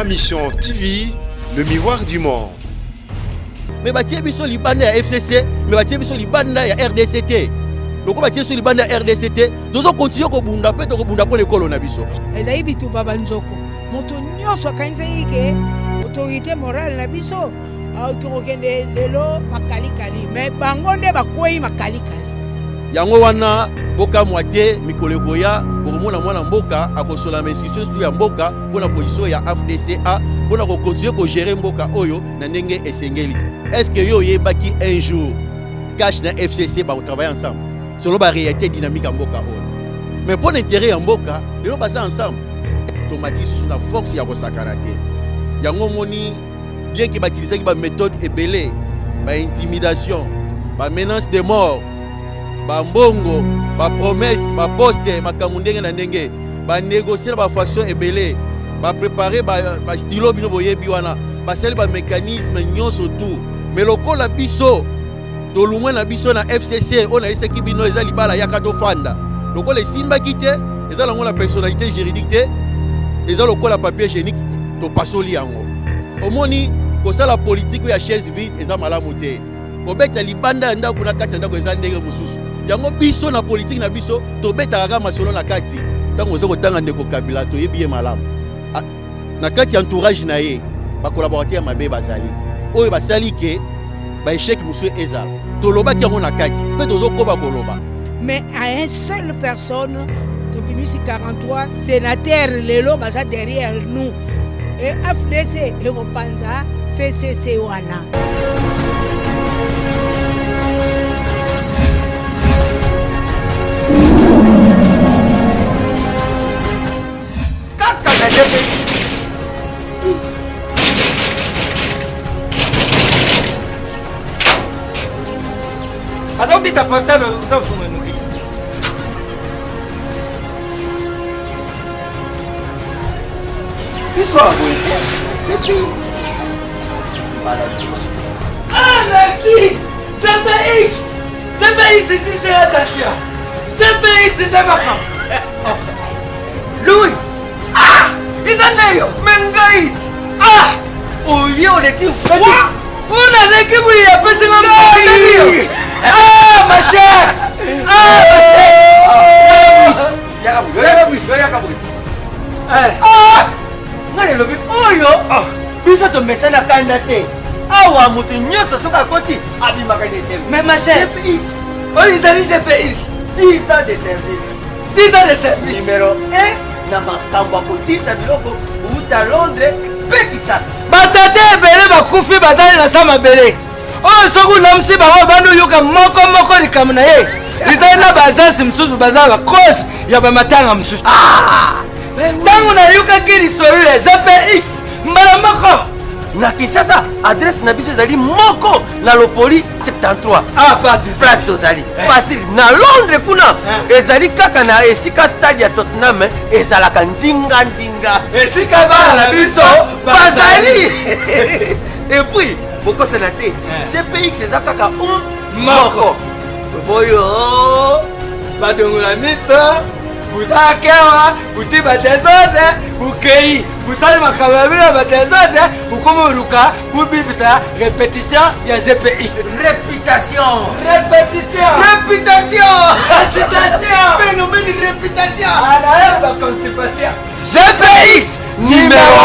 Ma Mission TV, le miroir du monde. Mais batie biso libanda ya FCC, mais batie biso libanda ya RDC te. Lokola batie biso libanda ya RDC te, tozo continuer kobunda mpe tokobunda mpo na ekolo na biso. Ezali bitumba banzoko. Moto nyonso akanisaki ke autorité morale na biso tokokende lelo makalikali, mais bango nde bakwei makalikali. Yango wana bokamwa te, mikolo ekoya bokomona mwana mboka akosola na institution surtout ya mboka mpo na position ya AFDCA mpo na kocontinue kogere mboka oyo na ndenge esengeli. Est ce que yo oyebaki un jour cash na FCC bakotravaille ensemble selon ba réalité dynamique ya mboka oyo? Mais mpo na intérêt ya mboka lelo baza ensemble, tomati lisusu na force ya kosakana te. Yango omoni bien que batilisaki ba méthode ebele, ba intimidation, ba menace de mort, ba mbongo, ba promesse, ba poste, makambo ndenge na ndenge, ba négocier na ba façon ebele, ba préparer ba stylo bino boyebi wana, basali ba mécanisme nyonso tout. Mais lokola biso tolumwe na biso na FCC oyo nayesaki bino eza libala yaka tofanda, lokola esimbaki te, eza nango na personnalité juridique te, eza lokola papier hygiénique, topasoli yango. Omoni kosala politique ya chaise vide eza malamu te, kobeta libanda ya ndako na kati ya ndako eza ndenge mosusu. Yango biso na politique na biso tobetaka kaka masolo na kati. Ntango oza kotanga ndeko Kabila, toyebi ye malamu na kati ya entourage na ye ba collaborateur ya mabe bazali oyo basali ke ba échec mosusu ezala. Tolobaki yango na kati mpe tozokoba koloba. Mais à un seule personne tobimisi 43 sénateur lelo baza derrière nous et AFDC ekopanza FCC wana. Kaka na ndenge aza kobeta portable, oza kofunga noki. Biso ya boye te, CPX mbala liboso. Ah, merci CPX. CPX ici, c'est attention. CPX nde makambo. Louis, ah, eza nde yo. Me ngai, ah, oye oleki fwa oyo naleki boye apesi nga ngai. Ah, ma chère, ah, ma chère. Yaka boye. Ah, ngai nalobi oyo biso tomesana kanda te. Awa moto nyonso soki akoti abimaka de service. Mais ma chère, CPX oyo ezali GPX 10 ans de service. 10 ans de service numéro 1 na makambo ya kotinda biloko uta Londres mpe Kisasa. Batata ebele bakufi bazali na sa mabele oyo soki olamusi bango obandi oyoka moko moko likambo na ye ezali na baagence mosusu baza bacause ya bamatanga mosusu. Ntango nayokaki lisolo ya GPX mbala moko na Kisasa, adresse na biso ezali moko na Lopoli 73. Ah, place tozali facile. Na Londres kuna ezali kaka na esika stade ya Tottenham ezalaka ndinga ndinga, esika bana na biso bazali. Et puis bokosana te, GPX eza kaka um moko toboyo badongola miso buzakewa buti badesordre bukei busali makambo ya bino ya badesordre bukomi oluka bubibisa répétition ya GPX. Réputation, répétition, réputation, récitation, phénomène réputation anaye baconstipation. GPX numéro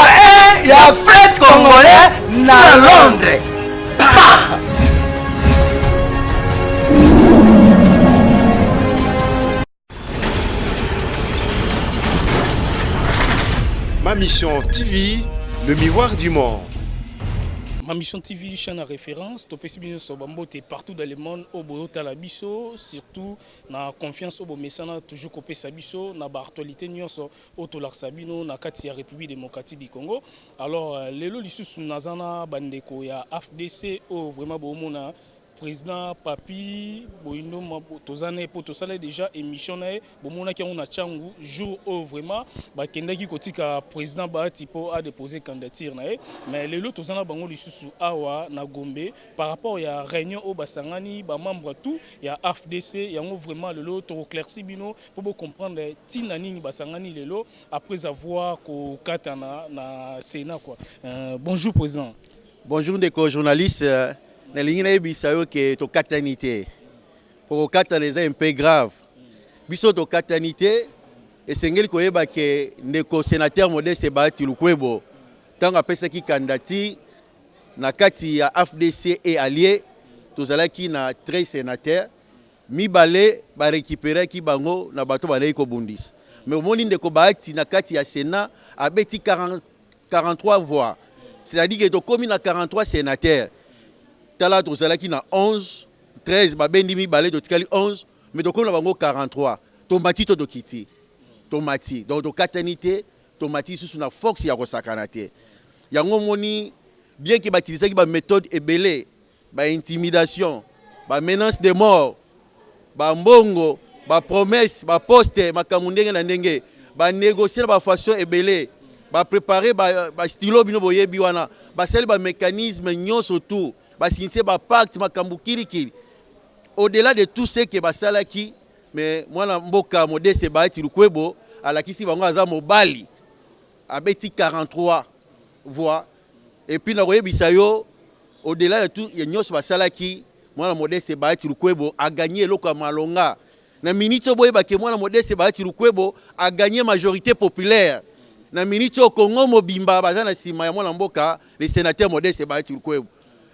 1 ya fret congolais na Londres. Pa! Ma Mission TV, le miroir du monde. Ma Mission TV, chaîne à référence, topesi bino nyonso bambote partout dans le monde oyo boyotala biso, surtout na confiance oyo bomesana toujours kopesa biso na baactualité nyonso oyo tolakisa bino na kati ya République démocratique du Congo. Alors lelo lisusu naza na bandeko ya AFDC oyo vraiment boomona. Président Papy Boyindo, toza na ye mpo tosala déjà émission na ye. Bomonaki yango na Tshangu, jour oyo vraiment bakendaki kotika président Bahati mpo adépose candidature na ye. Mais lelo toza na bango lisusu awa na Gombe par rapport ya réunion oyo basangani, bamembre tout ya AFDC. Yango vraiment lelo tokoéclairci bino mpo bocomprendre ntina nini basangani lelo après avoir kokatana na Sénat, quoi. Bonjour président. Bonjour ndeko journaliste. Nalingi nayebisa yo ke tokatani te, po kokatana eza un peu grave. Biso tokatani te. Esengeli koyeba ke ndeko sénateur Modeste Bahati Lukwebo, ntango apesaki candidature na kati ya AFDC et allié, tozalaki na 13 sénateur. Mibale barécupéraki bango na bato bazalaki kobundisa. Mais omoni, ndeko Bahati na kati ya Sénat abeti 40, 43 voix, c'est-à-dire ke tokómi na 43 sénateur. Tala, tozalaki na 11, 13, babendi mibale, totikali 11, mais tokómi na bango 43. Tomati to tokiti? Tomati. Donc tokatani te, tomati lisusu na force ya kosakana te. Yango omoni, bien ke bautilisaki baméthode ebele, baintimidation, bamenace de mort, bambongo, bapromesse, baposte, makambo ndenge na ndenge, banégocie na bafaçon ebele, baprépare bastylo, bino boyebi wana, basali bamécanisme nyonso tout, basigné bapacte, makambo kilikili. Au-delà de tout ce ke basalaki, mais mwana mboka Modeste Bahati Lukwebo alakisi bango aza mobali, abeti 43 voix. Et puis nakoyebisa yo, au-delà de tout ya nyonso basalaki, mwana Modeste Bahati Lukwebo agagné eloko ya malonga na miniti oyo. Boyebake mwana Modeste Bahati Lukwebo agagné majorité populaire. Na miniti oyo, Kongo mobimba baza na nsima ya mwana mboka le sénateur Modeste Bahati Lukwebo.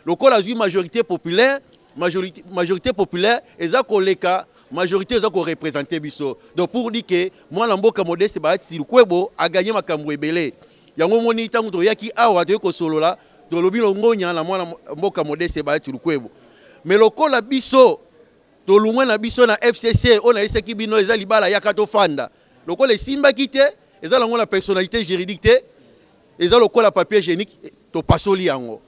Lokola azwi majorité populaire, majorité populaire eza koleka majorité eza koreprésente biso. Donc pour dire ke mwana mboka Modeste Bahati Lukwebo agagné makambo ebele. Yango moni, ntango toyaki awa, toyei kosolola, tolobi longonya na mwana mboka Modeste Bahati Lukwebo. Mais lokola biso tolongwe na biso na FCC oyo nayesaki bino eza libala yaka tofanda, lokola esimbaki te, eza nango na personnalité juridique te, eza lokola papier hygiénique, topasoli yango.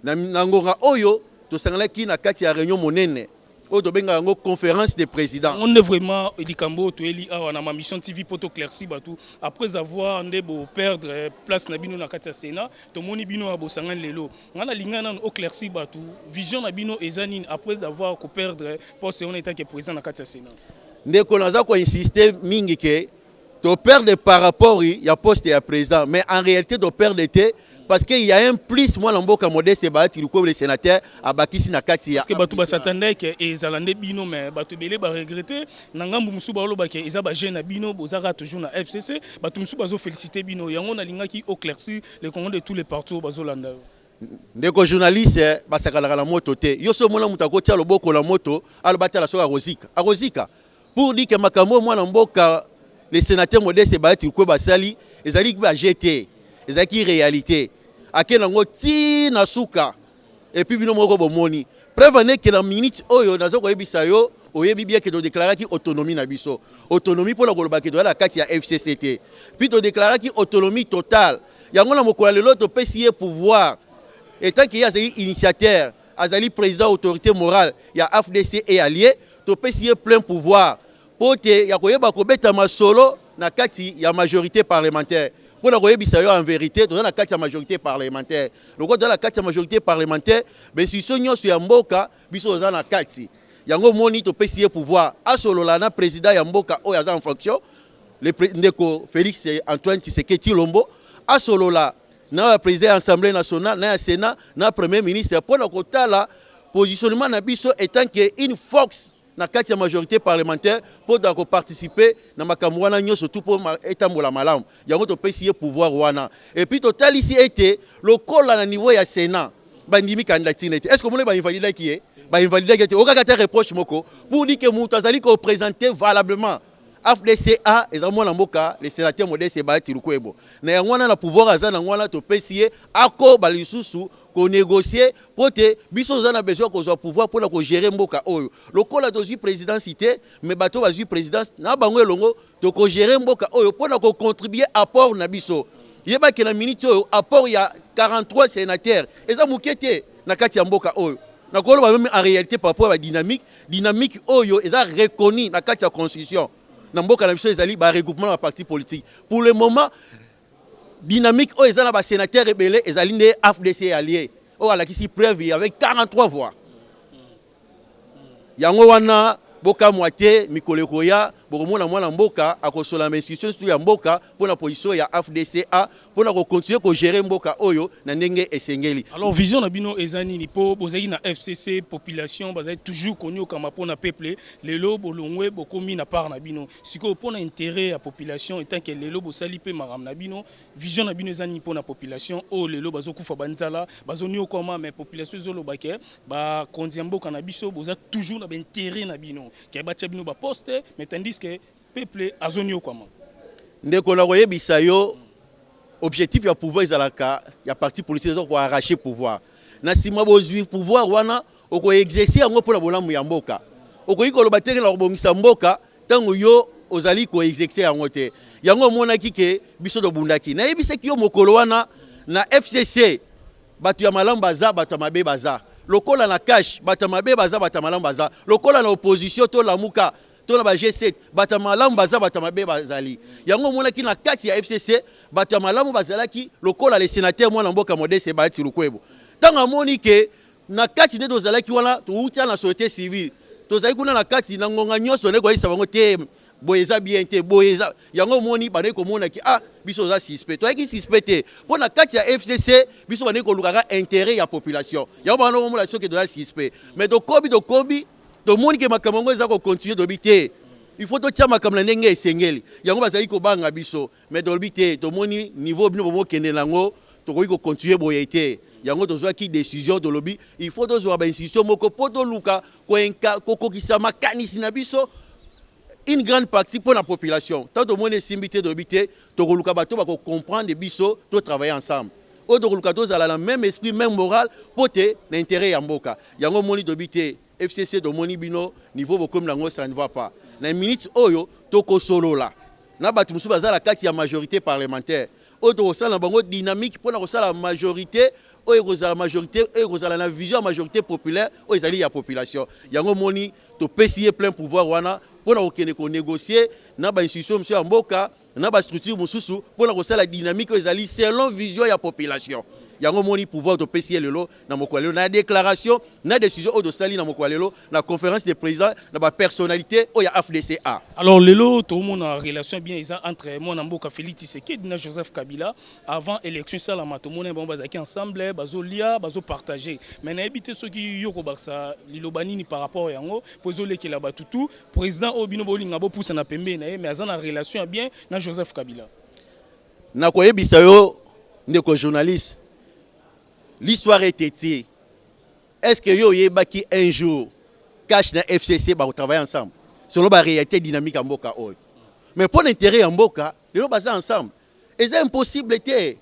Na ngonga oyo tosanganaki na kati ya réunion monene oyo tobengaka yango conférence des présidents. On est vraiment likambo oyo toyeli awa na Ma Mission TV mpo toéclairci bato. Après avoir nde boperdre place na bino na kati ya Sénat, tomoni bino ya bosangani lelo. Ngai nalingai nanu oéclairci bato, vision na bino eza nini après d'avoir koperdre poste wana etake président na kati ya Sénat? Ndeko, naza koinsiste mingi ke toperdre par rapport ya poste ya président, mais en réalité toperdre te, parce que il y a un plus. Mwana mboka Modeste Bahati Lukwebo le sénateur abakisi na kati ya Parce que bato basatandeke ezala nde bino, mais bato ebele baregrete na ngambu mosusu, balobake eza bajeune na bino, bozaka toujours na FCC. Bato mosusu bazofélicité bino. Yango nalingaki oéclaircir le Congo de tous les partout bazolanda yo. Ndeko journaliste, basakalaka na moto te. Yo so omona moto akotia loboko na moto, aloba tala soki akozika, akozika. Pour dire ke makambo oyo mwana mboka le sénateur Modeste Bahati Lukwebo basali ezali baje te, ezalaki réalité. Ake nango ti na suka. Et puis bino moko bomoni preuve aneke na minute oyo naza koyebisa yo. Oyebi bien ke todéclaraki autonomie na biso, autonomie mpona koloba ke toza na kati ya FCC te. Puis todéclaraki autonomie totale. Yango na mokolo ya lelo topesi ye pouvoir, etant ke ye azali initiateur, azali président autorité morale ya AFDC et allié. Topesi ye plein pouvoir mpo te ya koyeba kobeta masolo na kati ya majorité parlementaire. Mpona koyebisa yo en vérité, toza na kati ya majorité parlementaire. Lokola toza na kati ya majorité parlementaire, bainstitution nyonso ya mboka biso toza na kati. Yango omoni topesi ye pouvoir asolola na président ya mboka oyo aza en fonction, le ndeko Félix Antoine Tshisekedi Tshilombo, asolola na ya président ya Assemblée nationale, na ya Sénat, na premier ministre, mpona kotala positionnement na biso etant que une force na kati ya majorité parlementaire, mpo na koparticipe na makambo wana nyonso tu mpo etambola malamu. Yango topesi ye pouvoir wana. Et puis totalisi ete lokola na niveau ya Sénat bandimi candidature na ete, est ce que omoni bainvalidaki ye? Bainvalidaki ete okaka te reproche moko. Pour dire que moto azali koprésente valablement AFDCA eza mwana mboka le sénateur Modeste Bahati Lukwebo. Na yango wana, na pouvoir aza nango wana, topesi ye akoba lisusu konégocie, mpo te biso toza na besoin kozwa pouvoir mpona kogérer mboka oyo. Lokola tozwi présidence te, mais bato bazwi présidence na bango elongo, tokogérer mboka oyo mpona kocontribue apport na biso. Yebaki na minute oyo, apport ya 43 sénateur eza moke te na kati ya mboka oyo. Nakoloba même en réalité par rapport à dynamique, dynamique oyo eza reconnu na kati ya constitution na mboka na biso, ezali ba regroupement na parti politique. Pour le moment, dynamique oyo eza na basénateur ebele ezali nde AFDC allié, oyo alakisi preuve avec 43 voix. Yango wana, bokamwa te, mikolo ekoya, bokomona mwana mboka akosola na institution surtout ya mboka mpona position ya AFDCA, mpona kocontinuer kogérer mboka oyo na ndenge esengeli. Alors, vision na bino eza nini? Mpo bozalaki na FCC, population bazali toujours koniokama mpona peuple. Lelo bolongwe, bokomi na part na bino. Sikoyo, mpona intérêt ya population, en tant que lelo bosali mpe makambo na bino, vision na bino eza nini mpona population oyo lelo bazokufa banzala, bazoniokama, mais population ezoloba ke bakonzi ya mboka na biso boza toujours na baintérêt na bino, ke batya bino baposte, mais tandis que peuple azoniokwama? Ndeko, na koyebisa yo, objectif ya pouvoir ezalaka ya parti politique eza koarracher pouvoir. Na nsima bozwi pouvoir wana, okoexercer yango mpona bolamu ya mboka. Okoki koloba te na kobongisa mboka ntango yo ozali koexercer yango te. Yango omonaki ke biso tobundaki. Nayebisaki yo mokolo wana, na FCC bato ya malamu baza, bato ya mabe baza. Lokola na CACH bato ya mabe baza, bato ya malamu baza. Lokola na opposition, tolamuka to na ba G7, bato ya malamu baza, bato ya mabe bazali. Yango omonaki na kati ya FCC bato ya malamu bazalaki, lokola le sénateur mwana mboka Modeste Bahati Lukwebo. Ntango amoni ke na kati nde tozalaki wana, touta na société civile, tozali kuna na kati, na ngonga nyonso tozali koyebisa bango te boye eza bien te, boye eza. Yango omoni bandeki komonaki: ah, biso toza suspect. Toyaki suspect te, mpo na kati ya FCC biso bandeki kolukaka intérêt ya population. Yango bana komona soki toza suspect. Mais tokobi, tokobi, tomoni ke makambo yango eza kocontinuer. Toyebi te, il faut totia makambo na ndenge esengeli. Yango bazali kobanga biso, mais tolobi te, tomoni niveau bino bomokende nango, tokoki kocontinuer boye te. Yango tozwaki décision, tolobi il faut tozwa bainstitution moko mpo toluka kokokisa makanisi na biso, une grande partie mpo na population. Tant tomoni esimbi te, tolobi te, tokoluka bato bakocomprendre biso, totravailler ensemble, oyo tokoluka tozala na même esprit, même moral, mpo te na intérêt ya mboka. Yango omoni tobi te, FCC, tomoni bino niveau bokomi nango, ça ne va pas. Na minute oyo tokosolola na bato mosusu baza na kati ya majorité parlementaire, oyo tokosala na bango dynamique mpona kosala majorité oyo ekozala majorité oyo ekozala na vision ya majorité populaire, oyo ezali ya population. Yango omoni topesi ye plein pouvoir wana mpona kokende konégocier na bainstitution mosusu ya mboka, na bastructure mosusu, mpona kosala dynamique oyo ezali selon vision ya population. Yango omoni pouvoir topesi ye lelo na mokolo ya lelo, na déclaration, na décision oyo tosali na mokolo ya lelo na conférence des présidents na bapersonnalité oyo ya AFDCA. Alors, lelo tomona relation bien eza entre mwana mboka Félix Tshisekedi na Joseph Kabila. Avant élection esalama, tomona bango bazalaki ensemble, bazolia, bazopartage. Mais nayebi te soki yo kobakisa liloba nini par rapport yango, mpo ezolekela bato tu, président oyo bino bolinga bopusa na pembeni na ye, mais aza na relation ya bien na Joseph Kabila. Nakoyebisa yo, ndeko journaliste, l'histoire est têtue. Est ce que yo oyebaki un jour CACH na FCC bakotravailler ensemble selon baréalité dynamique ya mboka oyo? Mais mpo na intérêt ya mboka, lelo baza ensemble. Eza impossible te.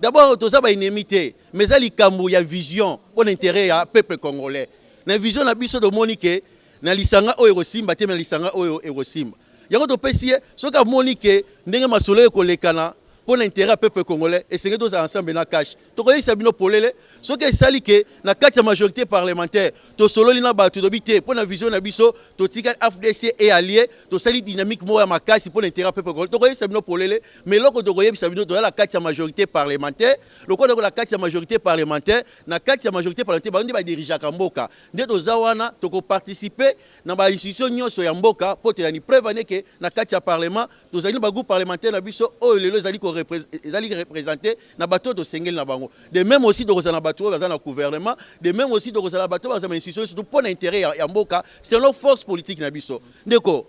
D'abord toza baennemi te, mais eza likambo ya vision mpo na intérêt ya peuple congolais. Na vision na biso, tomoni ke na lisanga oyo ekosimba te, mais na lisanga oyo ekosimba. Yango topesi ye. Soki amoni ke ndenge masolo ekolekana mpo na intérêt ya peuple congolais, esengeli tozala ensemble na CACH, tokoyebisa bino polele. Soki esali ke na kati ya majorité parlementaire tosololi na bato, tobi te, mpo na vision na biso totikali AFDC et allié, tosali dynamique moko ya makasi mpo na intérêt ya peuple congolais, tokoyebisa bino polele. Mais eloko tokoyebisa bino, toza na kati ya majorité parlementaire. Lokola na kati ya majorité parlementaire, na kati ya majorité parlementaire, bango nde badirigeaka mboka. Nde toza wana, tokoparticiper na bainstitution nyonso ya mboka, mpo toyani preuve aneke na kati ya parlement tozali na bagroupe parlementaire na biso oyo lelo ezali représente na bato oyo tosengeli na bango. De même aussi tokozala na bato oyo baza na gouvernement, de même aussi tokozala na bato oyo baza na institution, surtout mpo na intérêt ya mboka, selon force politique na biso. Ndeko,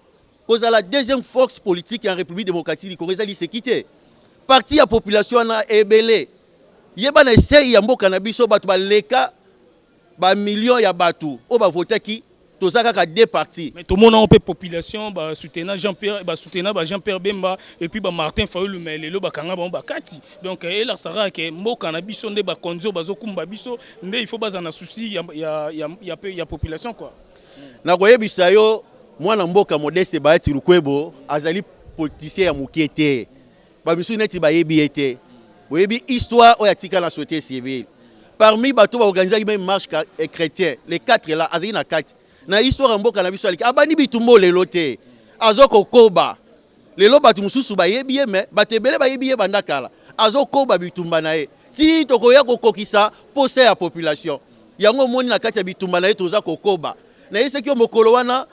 kozala deuxième force politique ya République démocratique du Congo ezali seki te. Parti ya population wana ebele, yeba na esei ya mboka na biso, bato baleka bamillion ya bato oyo bavotaki, toza kaka deux partis. Mais tomona mpe population basoutenant Jean Pierre, basoutenant ba Jean Pierre Bemba et puis ba Martin Fayulu, mais lelo bakanga bango bakati. Donc elakisaka ke mboka na biso nde bakonzi oyo bazokumba biso nde il faut bazala na souci ya population, quoi. Nakoyebisa yo, mwana mboka Modeste Bahati Lukwebo azali politicien ya moke te. Bamisusu neti bayebi ye te. Boyebi histoire oyo atika na société civile. Parmi bato baorganisaki même marche chrétien, les quatre là, azalaki na kati. Na histoire ya mboka na biso, aleki, abandi bitumba lelo te, azokokoba lelo. Bato mosusu bayebi ye, mais bato ebele bayebi ye banda kala. Azokoba bitumba na ye ti tokoya kokokisa posa ya population. Yango omoni na kati ya bitumba na ye, toza kokoba na ye. Soki yo mokolo wana,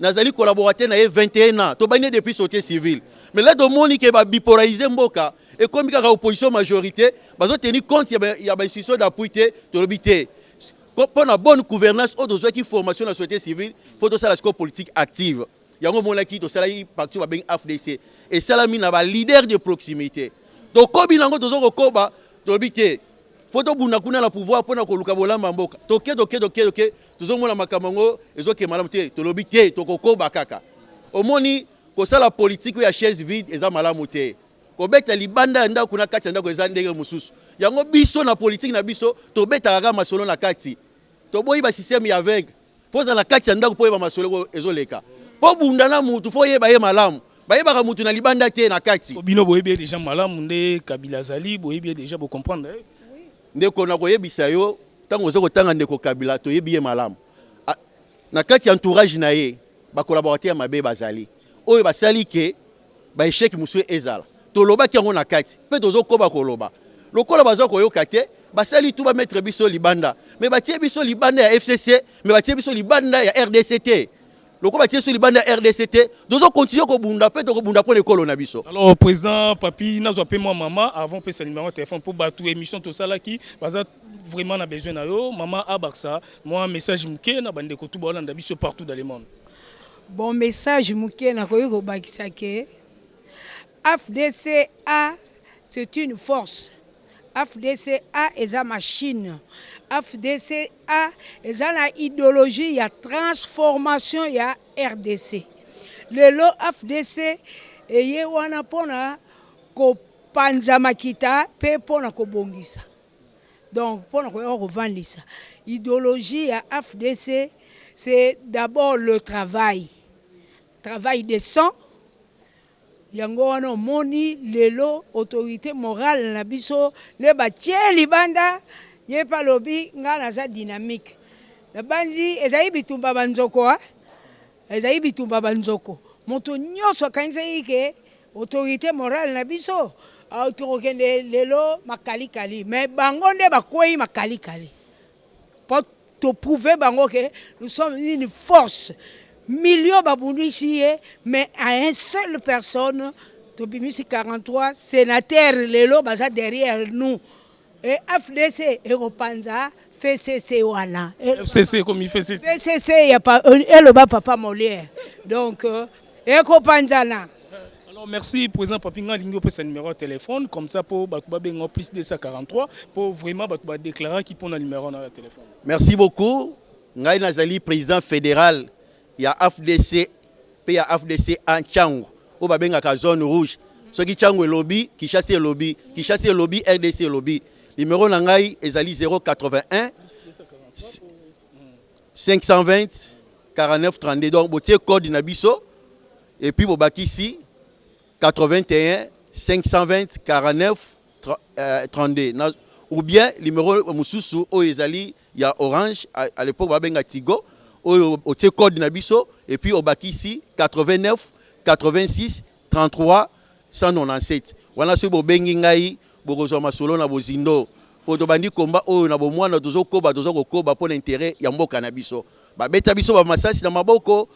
nazali collaborateur na ye 21 ans, tobandi depuis société civile. Mais là, tomoni ke babipolariser mboka, ekomi kaka opposition, majorité, bazotenir compte ya bainstitution d'appui te. Tolobi te, mpo na bonne gouvernance oyo tozwaki formation na société civile, faut tosala sikoyo politique active. Yango omonaki tosalaki parti babengi AFDC, esalami na baleader de proximité. Tokobi nango, toza kokoba. Tolobi te, faut tobunda kuna na pouvoir mpona koluka bolamba ya mboka. Toke, toke, toke, toke, tozomona makambo yango ezokema malamu te. Tolobi te, tokokoba kaka. Omoni, kosala politike oyo ya chaise vide eza malamu te. Kobeta libanda ya ndako na kati ya ndako eza ndenge mosusu. Yango biso na politike na biso, tobetaka kaka masolo na kati. Toboyi basystème ya aveugle. Faut ozala na kati ya ndako mpo oyeba masolo ezoleka. Mpo bunda na mutu, faut oyeba ye malamu. Bayebaka mutu na libanda te, na kati. Bino boyebi ye déjà malamu nde Kabila azali, boyebi ye déjà, bocomprendre ye. Ndeko, na koyebisa yo, ntango oza kotanga ndeko Kabila, toyebi ye malamu. Na kati ya entourage na ye, bacollaborateur ya mabe bazali, oyo basali ke baéchec mosusu ezala. Tolobaki yango na kati mpe tozokoba koloba. Lokola baza koyoka te, basali tu bamettre biso libanda. Mais batie biso libanda ya FCC, mais batie biso libanda ya RDC te. Lokola batie biso libanda ya RDC te, tozokontinue kobunda mpe tokobunda mpo na ekolo na biso. Alors, président Papi, nazwa mpe mwa mama avant opesa numéro ya téléphone, mpo bato émission tosalaki baza vraiment na besoin na yo. Mama Abarsa, mwa message moke na bandeko tu baolanda biso partout dans le monde. Bon, message moke nakoki kobakisa ke AFDCA, c'est une force. AFDCA eza machine. AFDCA eza na idéologie ya transformation ya RDC. Lelo AFDC eye wana mpona kopanza makita mpe mpona kobongisa, donc mpona koyaka kovandisa idéologie ya AFDC. C'est d'abord le travail, travail décent. Yango wana omoni lelo autorité morale na biso nde batie libanda ye mpe alobi: ngai naza dynamique. Nabanzi ezali bitumba banzoko, ezali bitumba banzoko. Moto nyonso akanisaki ke autorité morale na biso tokokende lelo makalikali, mais bango nde bakwei makalikali, mpo toprouve bango ke nous sommes une force. Million babundisi ye, mais à un seule personne tobimisi 43 sénateur, lelo baza derrière nous. Et AFDC ekopanza FCC wana. FCC ekomi FCC. FCC ya eloba papa Molière. Donc ekopanzana. Alors, merci, président Papi. Nga alingi opesa numéro ya téléphone comme ça, mpo bato babenga +243, mpo vraiment bato badéclaraki mpona numéro na ya téléphone. Merci beaucoup. Ngai nazali président fédéral ya AFDC mpe ya AFDC en Tshangu, oyo babengaka zone rouge. Soki Tshangu elobi, Kinshasa elobi, Kinshasa elobi, RDC elobi. Numéro na ngai ezali 081 520 49 32. Donc botie code na biso et puis bobakisi 81 520 49 32. Ou bien numéro mosusu oyo ezali ya Orange, à l'époque babenga Tigo, oyo otie code na biso et puis obakisi 89 86 33 197. Wana soki bobengi ngai, bokozwa masolo na bozindo, po tobandi komba oyo na bomwana, tozokoba, toza kokoba mpo na intérêt ya mboka na biso. Babeta biso bamasasi na maboko,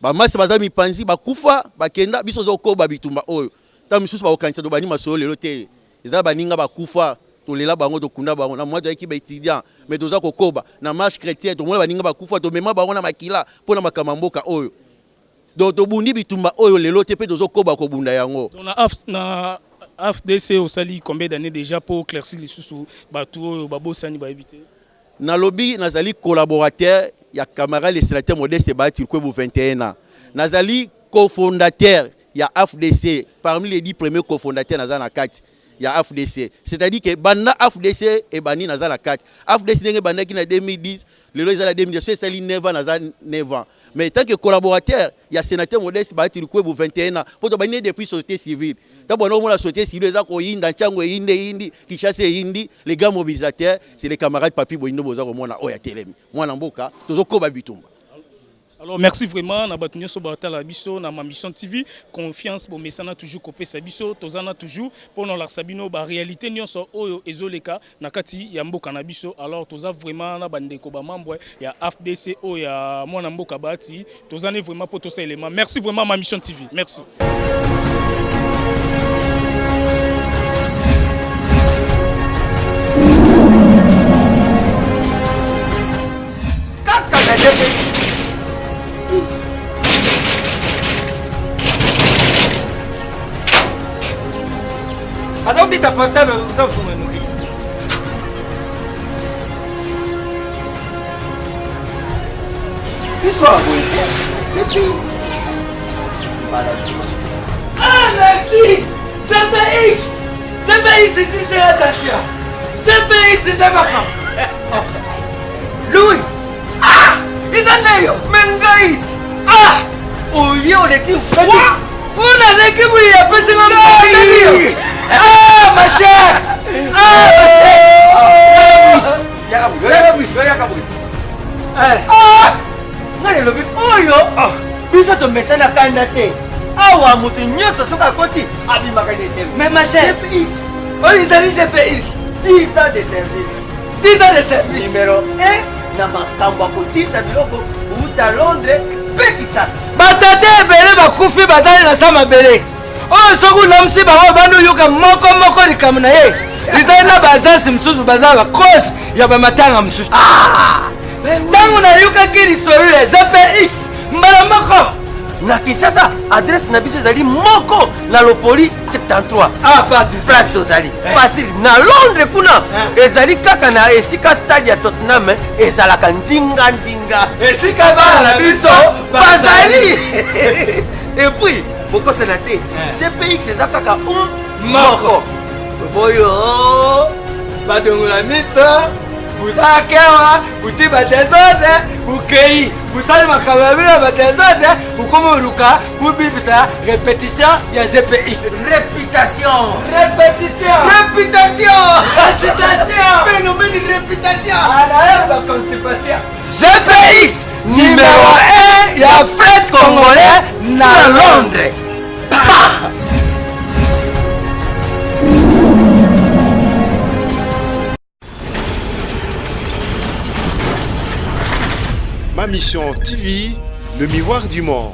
bamasi baza mipanzi, bakufa, bakenda. Biso tozokoba bitumba oyo. Ntango misusu bakokanisa tobandi masolo lelo te. Eza baninga bakufa, tolela bango, tokunda bango na mwa toyaki baétudiant, mais toza kokoba na marche chrétien. Tomona baninga bakufa, tomema bango na makila mpo na makambo ya mboka oyo. Donc tobundi bitumba oyo lelo te, mpe tozokoba kobunda yango. Donc na AFDC osali combien d'années déjà, pour éclaircir lisusu bato oyo babosani, bayebi te? Nalobi, nazali collaborateur ya camarade le sénateur Modeste Bahati Lukwebo 21 ans. Nazali cofondateur ya AFDC, parmi les 10 premiers cofondateurs naza na kati ya AFDC. C'est-à-dire que banda AFDC ebandi, naza na kati. AFDC ndenge ebandaki na 2010, lelo eza na 2010, so esali 9 ans, naza 9 ans. Mais tant que collaborateur ya sénateur Modeste Bahati Lukwebo 21 ans, po tobandi depuis société civile. Tango banda komona société civile eza koyinda, Tshangu eyindi eyindi, Kinshasa eyindi, les grands mobilisateurs c'est les camarades Papy Boyindo boza komona oyo atelemi. Mwana mboka tozokoba bitumba. Alors merci vraiment na bato nyonso batala biso na Ma Mission TV, confiance bomesana toujours kopesa biso, tozana toujours pona olakisa bino ba réalité nyonso oyo ezoleka na kati ya mboka na biso. Alors toza vraiment na bandeko ba membre ya AFDC oyo ya mwana mboka Bahati, tozani vraiment po tosa élément. Merci vraiment Ma Mission TV. Merci. Kaka na ndenge aza kobeta portable oza kofunga noki. Biso ya boye te, CPX. Mbala liboso. Ah, merci! CPX! CPX ici, c'est la Dacia! CPX, c'est makambo! Louis! Ah! Eza nde yo! Me ngai! Ah! Oye oleki wa! Oyo naleki boye apesi nga ngai! Ah, ma chère! Ah, ma chère! Yaka boye, yaka boye. Ah! Nga nalobi oyo biso tomesana kanda te. Awa moto nyonso soki akoti abimaka de service. Mais ma chère, GPX. Oyo ezali GPX. 10 ans de service. 10 ans de service. Numéro 1 na makambo ya kotinda biloko kouta Londres mpe Kisasa. Batata ebele bakufi bazali na sa mabele. Oyo soki olamusi bango obandi oyoka moko moko likambo na ye. Ezali na ba agence mosusu baza ba cause ya ba matanga mosusu. Ntango nayokaki lisolo ya GPX mbala moko na Kinshasa, adresse na biso ezali moko na Lopoli 73. Ah, pas du place tozali facile. Na Londres kuna ezali kaka na esika stade ya Tottenham ezalaka ndinga ndinga, esika bana na biso bazali. Et puis bokosana te, GPX eza kaka un moko toboyo badongola miso busakewa buti ba desordre bukei busali makambo ya bino ya ba desordre bukomi oluka bubibisa repetition ya GPX. Réputation. Répétition. Réputation. Récitation. Phénomène réputation. Alaye ba constipation. GPX numéro 1 ya fret congolais na Londres. Pa! Ma Mission TV, le miroir du monde.